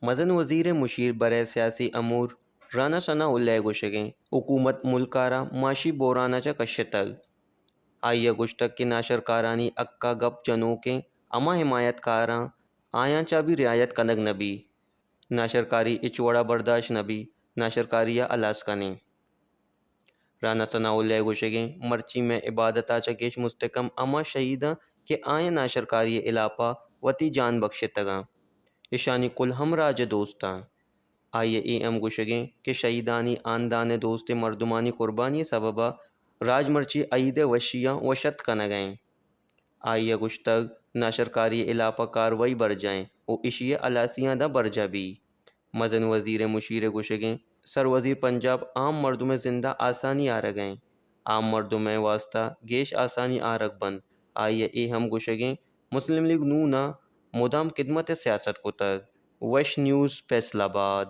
مزن وزیر ءِ مشیر برائے سیاسی امور رانا ثناء اللہ ءِ گوشگ ایں حکومت ملک ءَ را معاشی بحران ءَ چہ کشتگ۔ آئی ءَ گوشتگ کہ ناشرکارانی حق ءَ گپ جنوکیں ہما حمایت کاراں آیاں چہ بھی رعایت کنگ نہ بیت۔ ناشرکاری ہچ وڑ ءَ برداشت نہ بیت، ناشرکاری ءَ ہلاس کن ایں۔ رانا ثناء اللہ ءِ گوشگ ایں مرچی مئے عبادت ءَ چہ گیش مستحق ہما شہیداں کہ آیاں ناشرکاری ءِ ہلاپ ءَ وتی جان بکشتگاں، اشانی کل ہم راج ءِ دوستاں۔ آئی ءَ اے ہم گوشگ ایں کہ شہیدانی ہاندان ءِ دوستیں مردمانی قربانی ءِ سبب ءَ راج مرچی عید ءِ وشیاں وش اتک کنگ ءَ ایں۔ آئی ءَ گوشتگ ناشرکاری ءِ ہلاپ ءَ کاروائی برجاہ ایں ءُ اشی ءِ ہلاسیاں داں برجاہ بیت۔ مزن وزیر ءِ مشیر ءِ گوشگ ایں سروزیر پنجاب عام مردم ءِ زند ءَ آسانی آرگ ءَ ایں، عام مردم ءِ واستہ گیش آسانی آرگ بنت۔ آئی ءَ اے ہم گوشگ ایں مسلم لیگ نون ءَ مدام خدمت ءِ سیاست کتگ۔ وش نیوز، فیصل آباد۔